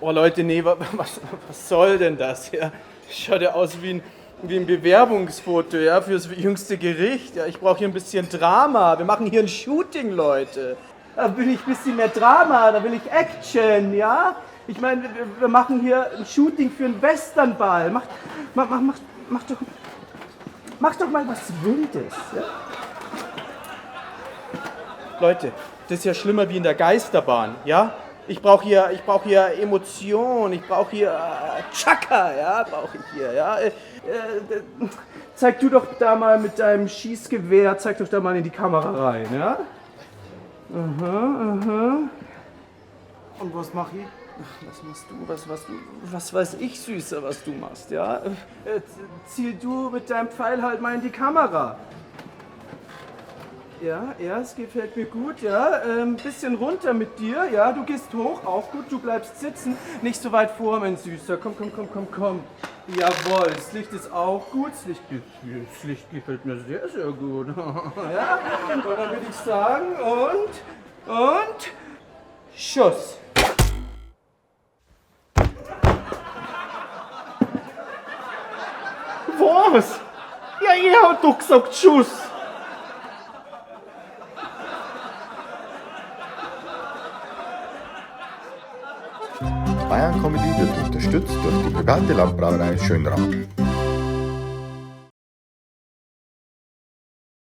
Oh Leute, nee, was soll denn das? Ja? Schaut ja aus wie ein Bewerbungsfoto, ja, fürs jüngste Gericht. Ja, ich brauche hier ein bisschen Drama. Wir machen hier ein Shooting, Leute. Da will ich ein bisschen mehr Drama, da will ich Action, ja? Ich meine, wir machen hier ein Shooting für einen Westernball. Mach, mach, mach, mach, mach doch mal was Wildes, ja? Leute, das ist ja schlimmer wie in der Geisterbahn, ja? Ich brauche hier Emotion, ich brauche hier Chaka, ja, brauche ich hier, ja? Zeig du doch da mal mit deinem Schießgewehr, zeig doch da mal in die Kamera rein, ja? Aha. Und was mache ich? Was machst du? Was du? Was weiß ich, Süßer, was du machst, ja? Ziel du mit deinem Pfeil halt mal in die Kamera. Ja, es gefällt mir gut, ja. Bisschen runter mit dir, ja. Du gehst hoch, auch gut, du bleibst sitzen. Nicht so weit vor, mein Süßer. Komm, komm, komm, komm, komm. Jawohl, das Licht ist auch gut. Das Licht gefällt mir sehr, sehr gut. Ja, und dann würde ich sagen, und Schuss. Was? Ja, er hat doch gesagt Schuss. Bayern Comedy wird unterstützt durch die private Landbrauerei Schönram.